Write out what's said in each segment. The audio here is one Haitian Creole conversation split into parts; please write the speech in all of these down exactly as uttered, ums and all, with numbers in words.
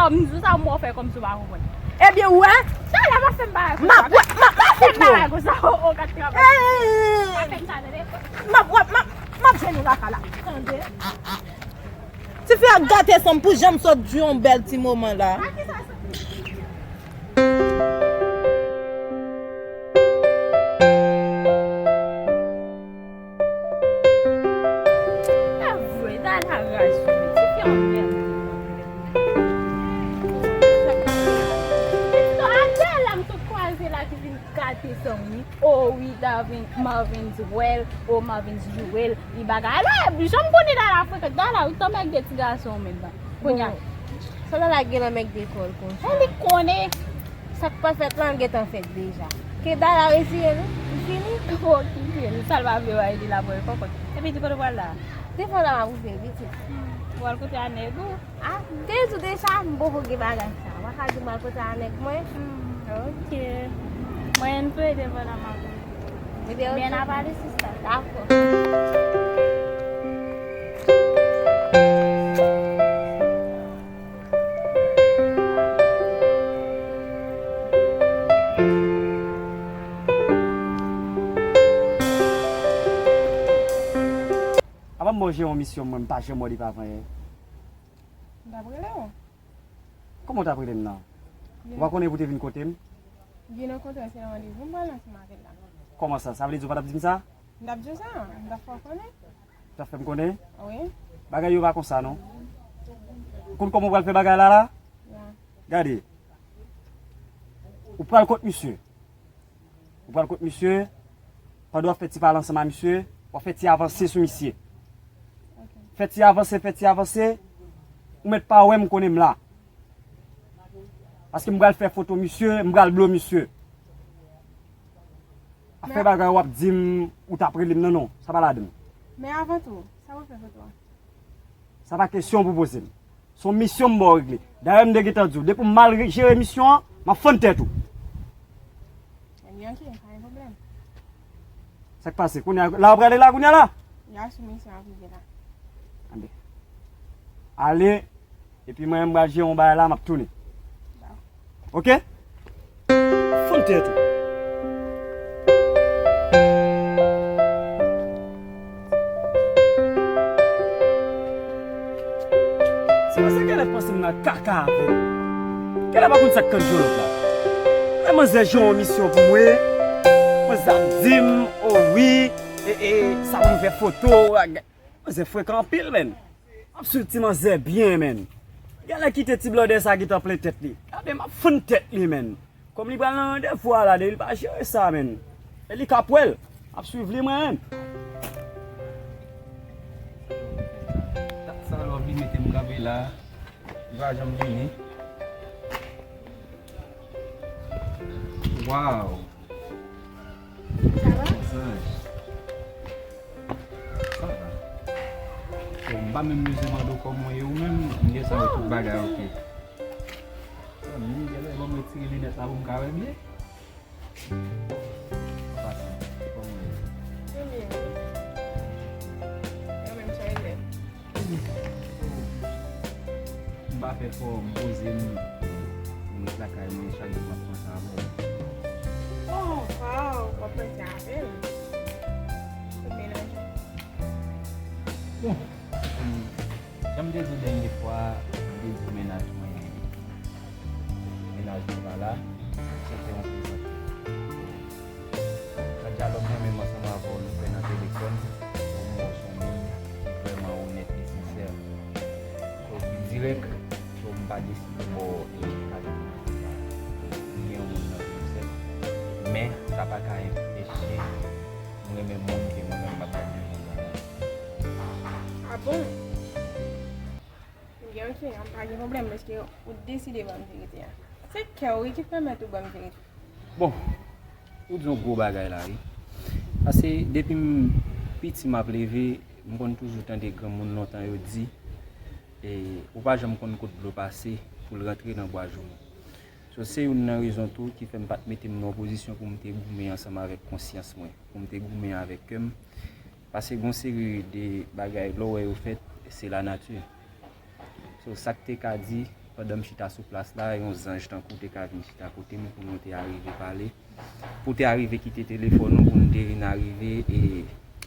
M di w sa, m wè w fè kòmsi w pa konprann. Ebyen, ou wè? Talè m ap fè m bagay konsa. M ap wè, m ap, m ap fè m bagay konsa. O, o, gad travay. M ap fè m sa, tande. M ap wè, m ap, m ap jwenn ou lakay la. Tande. Tifi a gate san m pou jan m sot di yon bèl ti moman la. Pa vre, Dala raje, men tifi an mède. Pitit a Dala m sot kwaze la ki vin gate san m wi. O wi, Darvin, Marvin Joel, o Marvin Joel, li bagay la, janm konnen Dala frekan, Dala ou t anmègde ti gason menm nan. Kounye a. Sa Dala gen anmègde kò l konsa? E li konnen. Sa k pa fèt lan gentan fèt deja. Ke Dala retire l, li fini. Okipe l, sa l pa vle wè li la pou l konprann. Epi di kote w pral la? Devan la m ap ouvè pitit. Ou pral kote a nèg ou? A, de jou deja, m poko gen bagay sa. Ou pa ka di m al kote a nèg mwen. Hmm, ok. Mwen, n tou e de vwala m ap vini. Ebyen, ok. Byen ap ale, sista. Dakò. Apa m ba w jere yon misyon mwen, m pa janm wè depi avan yè. M t ap rele w. Kòman w t ap rele m nan? Ou pa konnen pou w te vin kote m? Vin rankontre, se nan randevou m pral ansanm avè l la. Kòman sa? Sa vle di w pa t ap di m sa? M t ap di w sa, m t ap fè w konnen. Ou t ap fè m konnen? Wi. Bagay yo pa konsa non. Ou konn kòman w pral fè bagay la la? Ya. Gade. Ou pral kot misye. Ou pral kot misye, pandan w ap fè ti pale ansanm a misye, w ap fè ti avanse sou misye. Ok. Fè ti avanse, fè ti avanse, ou mèt pa wè m konnen m la. Paske m pral fè foto misye, m pral blo misye. Ap fè bagay w ap di m ou t ap rele m nan non, sa pa ladan l. Men avan tou, sa w ap fè foto a? Sa pa kesyon pou poze m. Se yon misyon m ba w regle. Dayè m te gentan di w, depi w mal re- jere misyon an, m ap fann tèt ou. Ebyen, ok, pa gen pwoblèm. Sa k pase? Kounye a, la w prale la kounye a la? Ya, sou misyon ap rive la. Anben. Ale, epi mwen menm m pral jere yon bagay la, m ap tounen. Dakò. Ok? Fann tèt ou. Ti manzè genlè panse m nan kaka avè l. Genlè pa konn sa k kandjolòt la. Lè manzè jwenn yon misyon pou mwen, manzè ap di m, o wi, e, e, sa pou m fè foto, a, ga-, manzè frekan anpil, menn. M ap swiv ti manzè byen, menn. Genlè kite ti blòdè sa gentan plen tèt li. Gade, m ap fann tèt li, menn. Kòm li pral nan randevou a la, depi li pa jere sa, menn. E li ka pwèl. M ap swiv li, mwen menm. Dat sa lè w vin mete m kanpe la, li pa janm vini. Waw. Sa va? Zanj. Sa va. Bon, m pa menm bezwen mande w kòman w ye ou menm, m gen sa yo tout bagay oke. Zanmi, genlè ban m retire linèt la pou m ka wè byen. Anpasan, kòman w ye? Mwen byen wi. Mwen menm sa e lè. M pa fè fò, m poze m, m ret lakay mwen, chak jou m ap panse avè w. Oh, waw, w ap panse avè m? Ou melange. Bon, jan m te di w dènye fwa, m te di w mennaj mwen, mennaj mwen pa la, se te yon plezantri. Nan dyalòg mwen menm ansanm avè w nou fè nan telefòn, ou montre w se yon moun ki vrèman onèt e sensè. So, pi dirèk, so, m pa deside ba w e kalite mesaj sa. M gen yon moun nan vi m sèt, men sa pa ka enpeche m renmen moun ke mwen menm m ap gade nan zòn nan. Ah bon? Ebyen, ok, an pa gen pwoblèm, paske ou deside ban m verite a. Se kè w wi ki pèmèt ou ban m verite. Bon, ou di yon gwo bagay la wi. Paske depi m piti m ap leve, m konn toujou tande granmoun lontan yo di, e, ou pa janm konn kot dlo pase pou l rantre nan bwa joumou. So, se youn nan rezon tou ki fè m pa t mete m nan yon pozisyon pou m te goumen ansanm avèk konsyans mwen, pou m te goumen avèk kè m. Paske gon seri de bagay, lè w wè yo fèt, se lanati. So, sa k te ka di, Pandan m chita sou plas la, yon zanj tankou te ka vin chita kote m pou nou te arive pale, pou te arive kite telefòn nou pou nou te vin arive e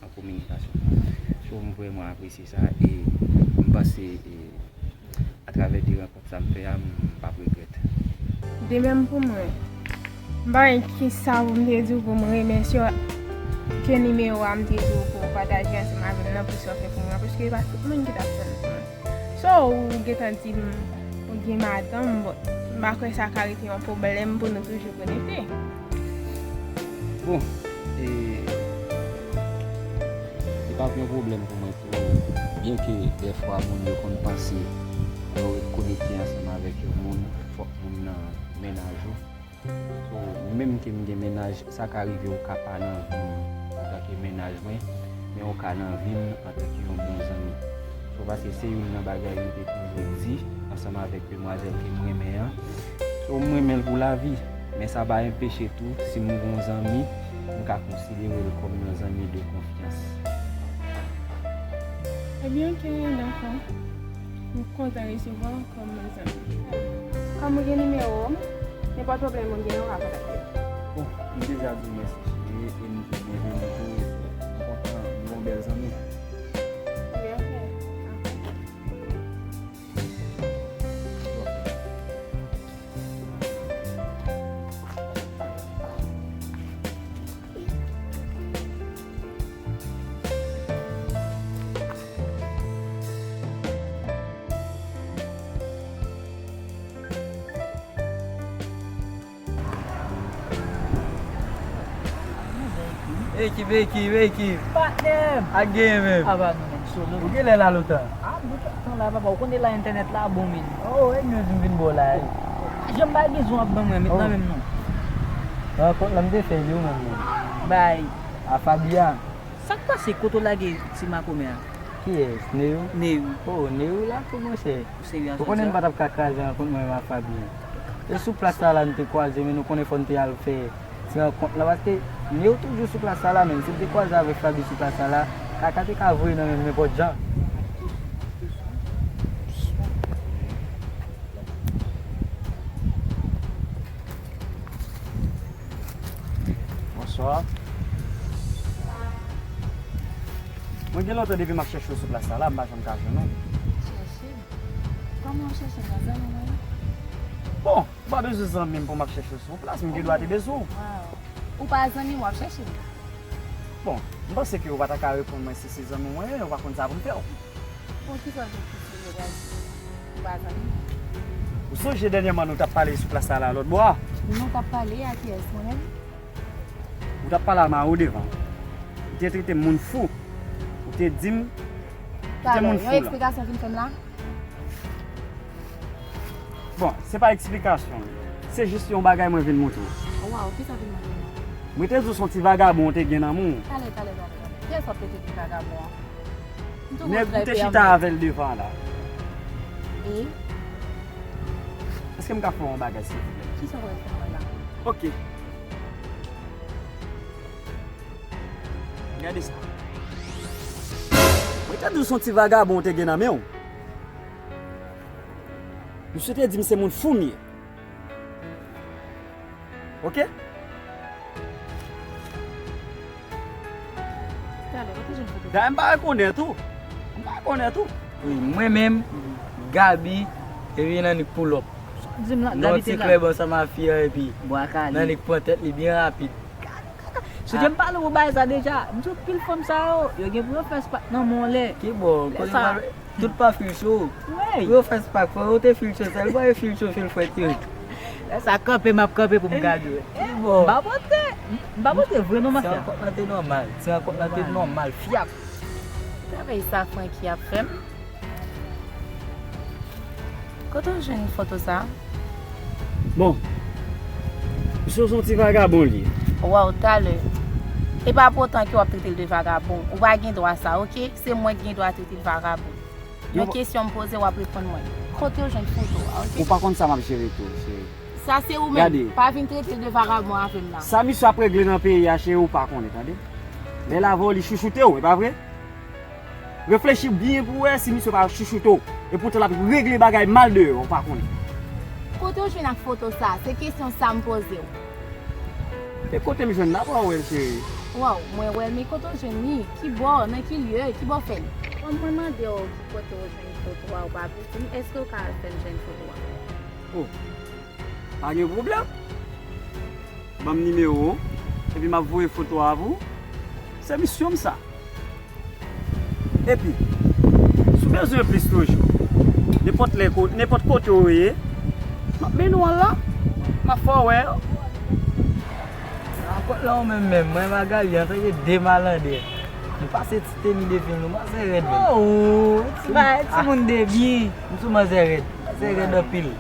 an kominikasyon. So, m vrèman apresye sa e m panse e atravè de rankont sa m fè a, m p ap regrèt. De menm pou mwen. M pa konn kisa pou m te di w pou m remèsye w ke nimewo a m te di w pou w pataje ansanm avè m nan pou sa w fè pou mwen, paske e pa tout moun ki t ap tann pou mwen. So, ou gentan di m ou gen madanm, bon, m pa kwè sa ka rete yon pwoblèm pou nou toujou konekte. Bon, e, li p ap yon pwoblèm pou mwen tou, byenke dèfwa moun yo konn panse lè w ret konekte ansanm avèk yon moun, fòk moun nan mennaj ou. So, menm ke m gen mennaj, sa ka rive ou ka pa nan vi m antanke mennaj mwen, men ou ka nan vi m antanke yon bon zanmi. So, paske se youn nan bagay m te toujou di ansanm avèk demwazèl ke m renmen an. So, m renmen l pou lavi, men sa pa enpeche tou, si m gen yon zanmi, m ka konsidere l kòm yon zanmi de konfyans. Ebyen, oke, dakò. M kontan resevwa w kòm zanmi. Kòm ou gen nimewo m, nenpòt pwoblèm ou gen, ou ka kontakte m. Bon, m deja di w mèsi, cheri, e m di w byenveni tou. M kontan, nou yon bèl zanmi. Ebyen, oke. Ekip, ekip, ekip. Patnè m! Ak genyen menm. Aba nou menm, solo. Ou genlè la lontan? A, m gen kèk tan la, papa. Ou konnen la entènèt la bon, men. Oh, e nou di m vin bò la, e. Jan m bay bizon ap ban mwen, met nan menm non. Rankont la m te fè li ou menm non. Bay. A Fabi a. Sa k pase? Kote w lage ti makomè a? Kiyès? Neyou? Neyou. Oh, Neyou la tou, monchè. Ou serye? Ou konnen m pa t ap ka kraze rankont mwen menm ak Fabi. E sou plas sa la nou te kwaze, men nou konnen fò n te al fè ti rankont la, paske Neyou toujou sou plas sa la, menm si l te kwaze avèk Fabi sou plas sa la, kaka te ka voye nan menm nenpòt jan. Bonswa. Mwen gen lontan depi m ap chèche w sou plas sa la, m pa janm ka jwenn ou. Chèche? Kòman w chèche m nan zanmi mwen? Bon, ou pa bezwen zanmi m pou m ap chèche w sou yon plas, m gen dwa te bezwen w. Waw. Ou pa zanmi m, w ap chèche m? Bon, m panse ke ou pa ta ka reponn mwen si se zanmi w mwen ye, ou pa konn sa pou m fè w. Bon, kisa w vin fè sou yo, Braz? Ou pa zanmi m? Ou sonje dènyèman nou t ap pale sou plas sa la lòt bò a? Nou t ap pale a kiyès, mwen menm? Ou t ap pale a Maro devan. Ou te trete m moun fou. Ou te di m ou te moun fou la. Talè, yon eksplikasyon w vin fè m la? Bon, se pa eksplikasyon. Se jis yon bagay mwen vin montre w. Waw, kisa w vin montre m? Mwen te di w se yon ti vagabon ou te gen nan men w. Talè, talè, talè, talè. Kiyès w ap trete de vagabon an? Nèg ou te chita avè l devan la. E? Èske m ka fè w yon bagay, silvouplè? Kisa w pral fè mwen la? Oke. Gade sa. Mwen te di w se yon ti vagabon ou te gen nan men w. Misye te di m se moun fou m ye. Oke? Talè, kote w jwenn foto sa? Dayè, m pa rekonèt ou. M pa rekonèt ou. Wi, mwen menm, Gaby, epi Nanik pull up. Sa w di m la? Gaby te la. Nou yon ti klèb ansanm ak fi an, epi Nanik pran tèt li byen rapid. Sonje m pale w pou bagay sa deja. M di w pil fanm sa yo, yo gen pou yo fè spak nan men w lè. Ki bò? Lè sa. Tout pa fil cho. Wi. Pou yo fè spak, fò yo te fil cho, sèl bò yo fil cho, fil frèt yo. Lè sa kanpe, m ap kanpe pou m gade w. Ki bò? M pa montre, m pa montre vre non, mafya. Ti rankont lan te nòmal, ti rankont lan te nòmal, fyak. Travay sa Francky ap fè m. Kote w jwenn foto sa? Bon, misye se yon ti vagabon li ye. Waw, talè. E pa pou otan ke w ap trete l de vagabon. Ou pa gen dwa sa, oke? Se mwen ki gen dwa trete l vagabon. Yon kesyon m poze, w ap reponn mwen. Kote w jwenn foto a, oke? Ou pa konn sa m ap jere tou, cheri. Sa se ou menm. Gade. Pa vin trete l de vagabon avè m la. Sa misye ap regle nan peyi a, cheri, ou pa konnen, tande. Lè l avè w, li chouchoute w, e pa vre? Reflechi byen pou w wè si misye pa chouchoute w. Epoutan l ap regle bagay mal deyò, ou pa konnen. Kote w jwenn ak foto sa? Se kesyon sa m poze w. E kote m jwenn la, pa w wè l, cheri? Waw, mwen wè l, men kote w jwenn li? Ki bò? Nan ki lye? Ki bò w fè l? Kòm mwen mande w ki kote w jwenn foto a, ou pa vle di m, èske w ka al fè m jwenn foto a? Oh, pa gen pwoblèm. Ban m nimewo w, epi m ap voye foto a pou ou. Se misyon m sa. Epi, si w bezwen plis toujou, nenpòt lè, ko- nenpòt kote w ye, m ap mennen w al la, m ap fè w wè yo. Nan kot la ou menm menm, mwen Magali, antanke de malandè, nou pase ti teni de fil nou, manzè rèd menm. Oh, ti bay, timoun de byen. M sou manzè rèd, manzè rèd anpil.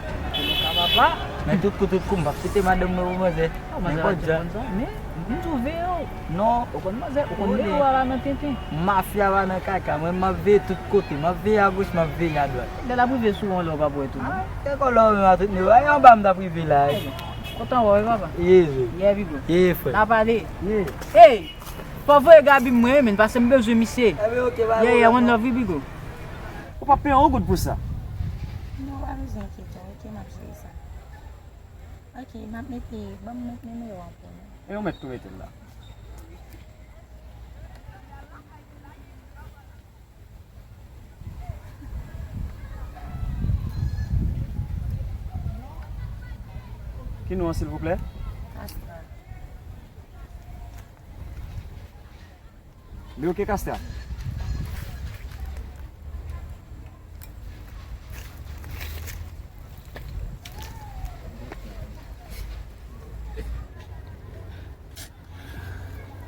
Papa. Men tout kou, tout kou, m p ap kite madanm mwen pou manzè. Nenpòt jan. Men, m tou veye w. Non, ou konn manzè, ou konn veye w ala nan tenten. Mafya pa nan kaka, mwen m ap veye tout kote, m ap veye agoch, m ap veye adwat. Lè l ap rive sou ou, lè w p ap wè tou, non? Ah, kèk lè w menm a tout nivo, ay anba m t ap rive la, wi. Kontan wè w, wi, papa. Ye, ye. Ye, Bigo. Ye, frè. N a pale. Ye. Ey, fò voye Gaby mwen, men, paske m bezwen misye. Ebyen, oke, pa gen pwoblèm. Ye, ye, one love, wi, Bigo. Ou p ap peye yon goud pou sa. Non, pa bezwen enkyete w, oke, m ap jere sa. Oke, m ap mete, ban m met nimewo an pou nou. E ou mèt tou mete l la. Ki non an, silvouplè? Castra. Li oke, Castra?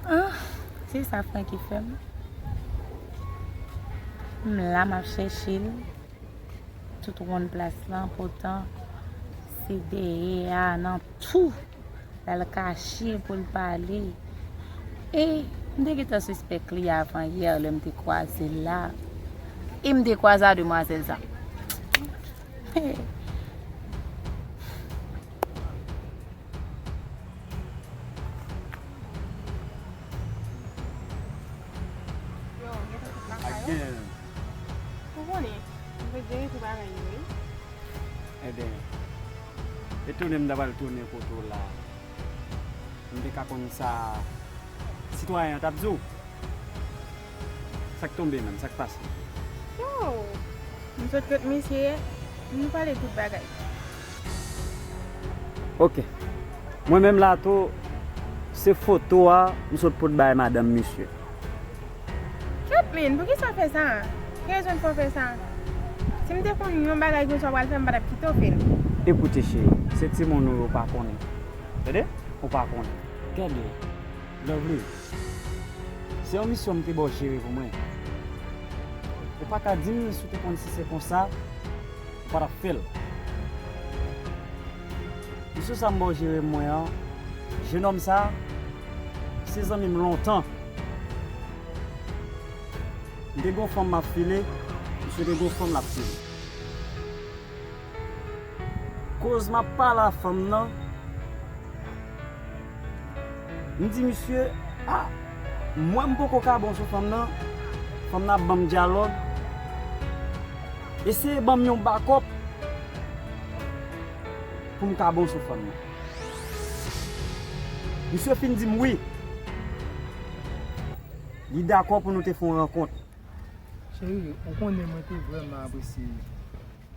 Ah, se sa Francky fè m. M la, m ap chèche l. Tout wonn plas lan, poutan se dèyè a, nan tou. L al kache pou l pale. E m te gentan sispèk li avan yè lè m te kwaze l la. E m te kwaze a demwazèl sa. Yo, gentan tout lakay ou? Again. Ou konnen, m te deri tou bagay yo, wi. Ebyen, etone m ta pral tounen kote w la. M te ka konn sa sitwayen an t ap di w. Sa k tonbe menm, sa k pase? Yo, m sot kot misye, nou pale tout bagay. Oke. Mwen menm la tou, se foto a m sot pot bay madanm misye. Kèt, men, poukisa w fè sa? Ki rezon k fè w fè sa? Si m te konn yon bagay konsa w pral fè, m pa t ap kite w fè l. Ekoute, cheri, se timoun ou yo pa konnen. Tande? Ou pa konnen. Tande. Lovely, se yon misyon m te ba w jere pou mwen. Ou pa ka di m si w te konn si se konsa, ou pa t ap fè l. Misyon sa m ba w jere mwen an, jennonm sa, se zanmi m lontan. M te gen yon fanm m ap file, misye te gen yon fanm l ap file. Koz m ap pale a fanm nan, m di misye, a, m wè m poko ka bon sou fanm nan, fanm nan ap ban m dyalòg, eseye ban m yon bakòp pou m ka bon sou fanm nan. Misye fin di m wi. Li dakò pou nou te fè yon rankont. Cheri, ou konnen mwen te vrèman apresye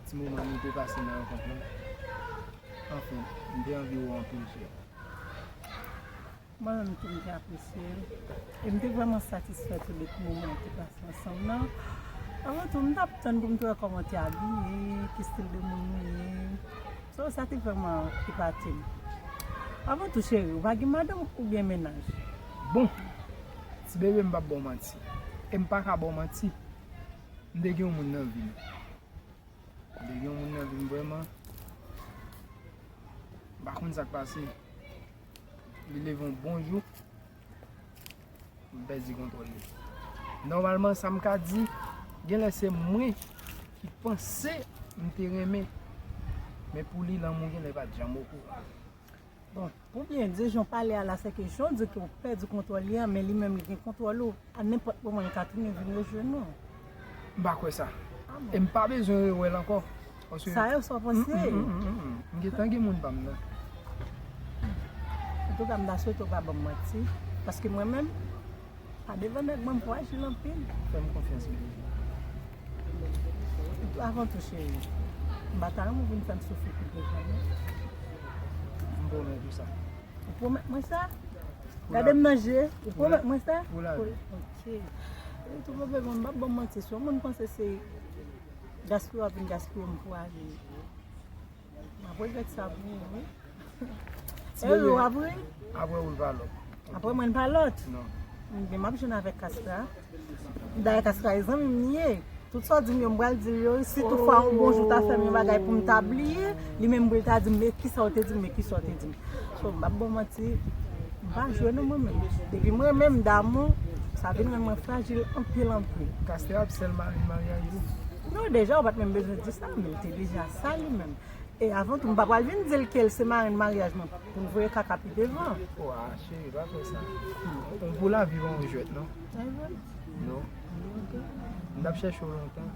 ti moman nou te pase nan rankont lan. Anfen, m te anvi w anpil, cheri. Mwen menm tou, m te apresye l. E m te vrèman satisfè tou de ti moman nou te pase ansanm nan. Avan tou, m t ap tann pou m te wè kòman w te abiye, ki estil de moun ou ye. So, sa te vrèman epate m. Avan tou, cheri, ou pa gen madanm oubyen mennaj? Bon, ti bebe, m p ap ba w manti. E m pa ka ba w manti. M te gen yon moun nan vi m. M te gen yon moun nan vi m vrèman. M pa konn sa k pase. Li leve yon bon jou, m pèdi kontwòl li. Nòmalman, sa m ka di, genlè se mwen ki panse m te renmen. Men pou li, lanmou genlè pa t janm okouran. Bon, pou byen di, jan w pale a la, se ke jan w di ke w pèdi kontwòl li a, men li menm li gen kontwòl ou. A nenpòt moman, li ka tounen vin rejwenn ou. M pa kwè sa. Ah bon? E m pa bezwen rewè l ankò. Sa yo sa w panse? M gentan gen moun pa m nan. Antouka, m ta swete w pa ban m manti. Paske mwen menm, pa devan nèg mwen, m frajil anpil. Fè m konfyans, bebe. Avan tou, cheri, m pa ta renmen w vin fè m soufri pi devan, non. M pwomèt ou sa. Ou pwomèt mwen sa? Gade m nan je. Ou pwomèt mwen sa? Pou lavi. Ok. E tou, bebe, mwen m p ap ban w manti. Si yon moun panse se gaspiye w ap vin gaspiye m pou ale, m ap regrèt sa pou ou, wi. Hello, w ap ri? Apre ou l pa lòt. Apre mwen l pa lòt? Non. Ebyen, m ap jwenn avèk Kastra. Dayè, Kastra e zanmi m li ye. Tout sa w di m yo, m pral di l yo. Si toutfwa yon bon jou w ta fè m yon bagay pou m ta bliye, li menm pou l ta di m, "Men kisa w te di m, men kisa w te di m." So, m p ap ba w manti, m pa jwe non mwen menm. Depi mwen menm damou, sa vin rann mwen frajil anpil, anpil. Kastra ap sèl mari maryaj ou? Non, deja, ou pa t menm bezwen di sa, men l te deja sa li menm. E avan tou, m pa pral vin di l ke l se marenn maryaj mwen pou n voye kaka pi devan. Wa, cheri, pa fè sa. Yon pou lavi pa yon jwèt, non. Non. M t ap chèche w lontan.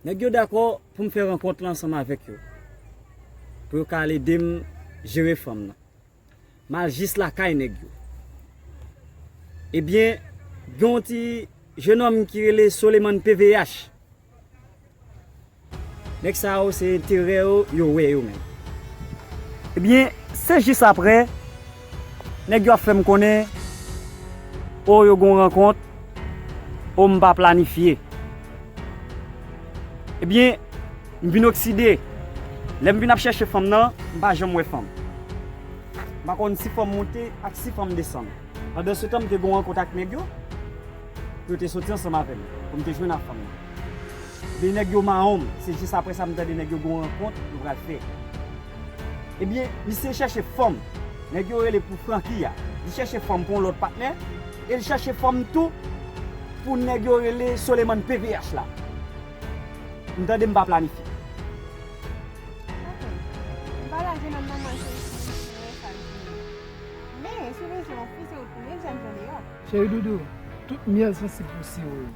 Nèg yo dakò pou m fè rankont la ansanm avèk yo, pou yo ka al ede m jere fanm nan. M al jis lakay nèg yo. Ebyen, gen yon ti jenòm ki rele Soleman P V H. Nèg sa yo, se enterè yo, yo wè yo menm. Ebyen, se jis apre, nèg yo ap fè m konnen, o, yo gen yon rankont, o, m pa planifye. Ebyen, m vin okside. Lè m vin ap chèche fanm nan, m pa janm wè fanm. M pa konn si fanm monte ak si fanm desann. Pandan se tan, m te gen yon rankont ak nèg yo. Yo te soti ansanm avè m pou m te jwenn ak fanm nan. Ebyen, nèg yo mawon m. Se jis apre sa m tande nèg yo gen yon rankont yo pral fè. Ebyen, misye chèche fanm. Nèg yo rele pou Francky a. Li chèche fanm pou yon lòt patnè. E li chèche fanm tou pou nèg yo rele Soleman P V H la. M tande m pa planifye. Ok. M pa la jenòm nan manje, men, si w bezwen yon fi, se ou t pou mete m deyò. Cheri doudou, tout myèl sansib pou siwo yo.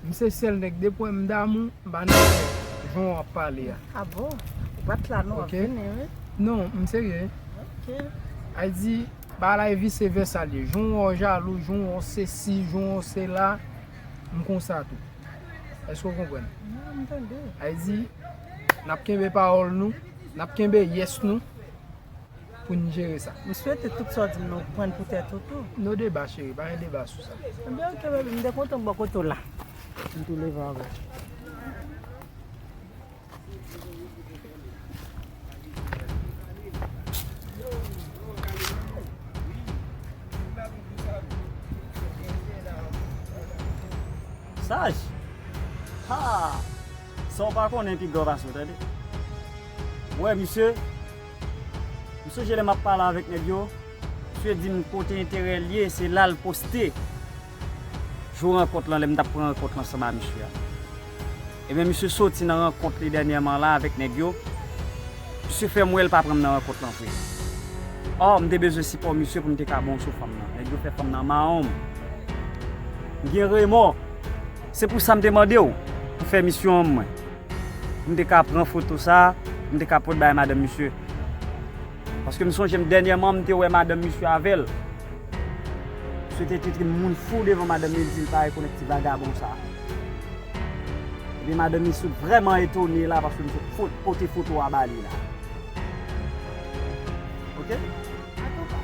M se sèl nèg, depi w wè m damou, m pa nan jan w ap pale a. A bon? Ou pa t la non, w ap vini, wi. Non, m serye. Ok. Ay di, bagay la e vise vèsa l ye. Jan w wè w jalou, jan w wè w sesi, jan w wè w sela, m konsa tou. Èske w konprann? Non, m tande. Ay di, n ap kenbe pawòl nou, n ap kenbe yès nou, pou n jere sa. M swete tout sa w di m nan, ou pran l pou tèt ou tou. No deba, cheri, pa gen deba sou sa. Ebyen, ok, baby, m te kontan m bò kote w la. M tou leve avè w. Saj! Ha! Sa w pa konnen pi gran pase w, tande. Wè, misye, m sonje lè m ap pale avèk nèg yo, misye di m kote enterè l ye, se la l poste jou rankont lan, lè m t ap pran rankont lan ansanm a misye a. Ebyen, misye soti nan rankont li dènyèman la avèk nèg yo. Misye fè m wè l pa pran m nan rankont lan vre. Ò, m te bezwen sipò misye pou m te ka bon sou fanm nan. Nèg yo fè fanm nan mawon m. M gen remò. Se pou sa m te mande w pou fè misyon an mwen. Pou m te ka pran foto sa, pou m te ka pote bay madanm misye. Paske m sonje m dènyèman m te wè madanm misye avè l. Misye te trete moun fou devan madanm li, li di l pa rekonèt ti vagabon sa. Ebyen, madanm li sot vrèman etone la paske m sot fot-, pote foto a ba li la. Ok? Antouka,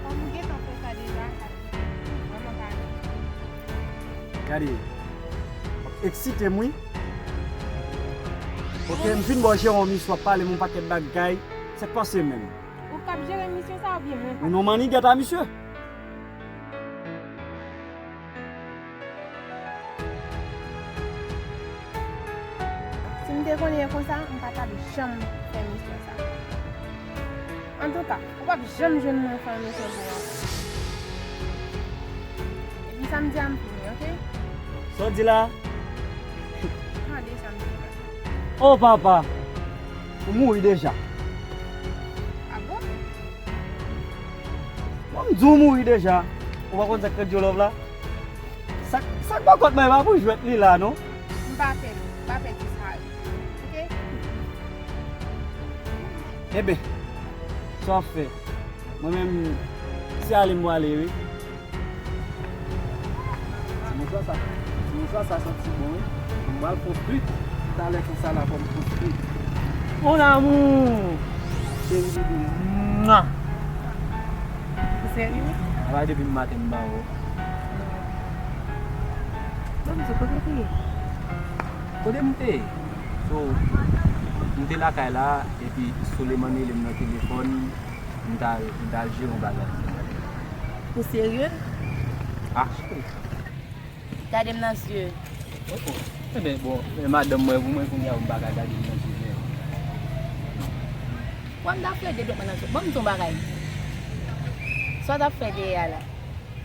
kòm ou gentan fè sa deja, sa vrèman pa. Gade, w ap eksite m, wi. Ok, m fin ba w jere yon misye, w ap pale m yon pakèt bagay. Sa k pase menm? Ou k ap jere misye sa oubyen mwen k ap? Ou nan mannigèt a misye. Si m te konnen konsa, m pa t ap janm fè misyon sa. Antouka, ou p ap janm jwenn mwen fè yon misyon pou ou ankò. Epi samdi a m fini, ok? Sa w di la? Tande sa m di la. O papa! Ou mouri deja. A bon? Bon, m di w mouri deja. Ou pa konn sa k rele djolòv la? Sa, sa k bò kòt mwen pa pou jwèt li la, non. M pa pè, m pa pè di sa. Enben, sa w ap fè? Mwen menm, se ale m prale, wi. Ti mouchwa sa, ti mouchwa sa santi bon, wi. M pral fon split. Talè konsa la, fò m fon split. Mon amour! Cheri doudou. Mwa! Ou serye? Ala depi maten m ba w. Ban m di, kote w te ye? Kote m te ye? So, m te lakay la, epi Soleman rele m nan telefòn, m t al, m t al jere yon bagay. Ou serye? Ah, cheri. Gade m nan zye. Oh, oh. Enben, bon, men madanm mwen pou mwen kounye a, m pa ka gade m nan zye, men. Wè m t ap fè de dwèt mwen nan zye. Ban m di w yon bagay. Sa w t ap fè dèyè a la?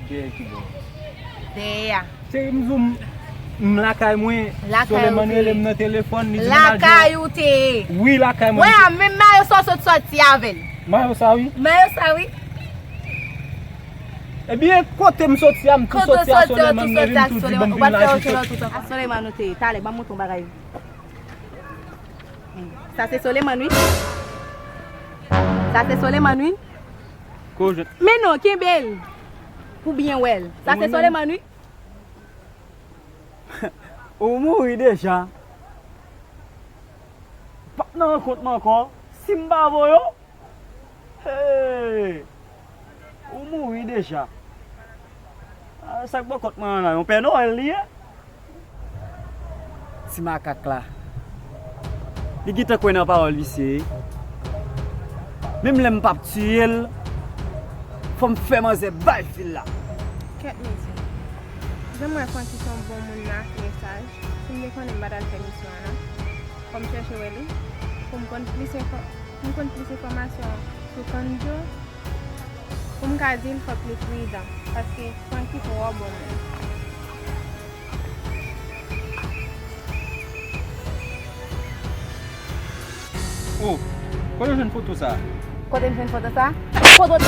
Dèyè ki bò? Dèyè a. Cheri, m di w, m lakay mwen. Lakay ou te ye. Soleman rele m nan telefòn, li di m al jere. Lakay ou te ye. Wi, lakay mwen. Wè, a menm mayo sa w sot soti avè l. Mayo sa, wi. Mayo sa, wi. Ebyen, kote m soti a, m tou soti a Soleman, men vin tou di ban m vin la jete. A Soleman ou te ye. Talè, ban m montre w yon bagay. Sa se Soleman, wi. Sa se Soleman, wi. Ko jwenn. Men non, kenbe l. Pou byen wè l. Sa se Soleman, wi. Ou mouri deja. P ap nan rankont mwen ankò. Si m pa voye w, hey! Ou mouri deja. Ah, sa k bò kont mwen an la, yon Pè Nowèl li ye? Ti makak la. Li gentan kwè nan pawòl visye. Menm lè m p ap tiye l, fò m fè manzè bay fil la. Kèt mezi. Jan m wè Francky se yon bon moun la, trè saj. Si m te konnen m pa t al fè misyon an non. Fò m chèche wè li. Pou m konn plis enfò-, pou m konn plis enfòmasyon sou Kandjo. Pou m ka di l fòk li pridan, paske Francky twò bon moun. Oh, kote w jwenn foto sa? Kote m jwenn foto sa? Foto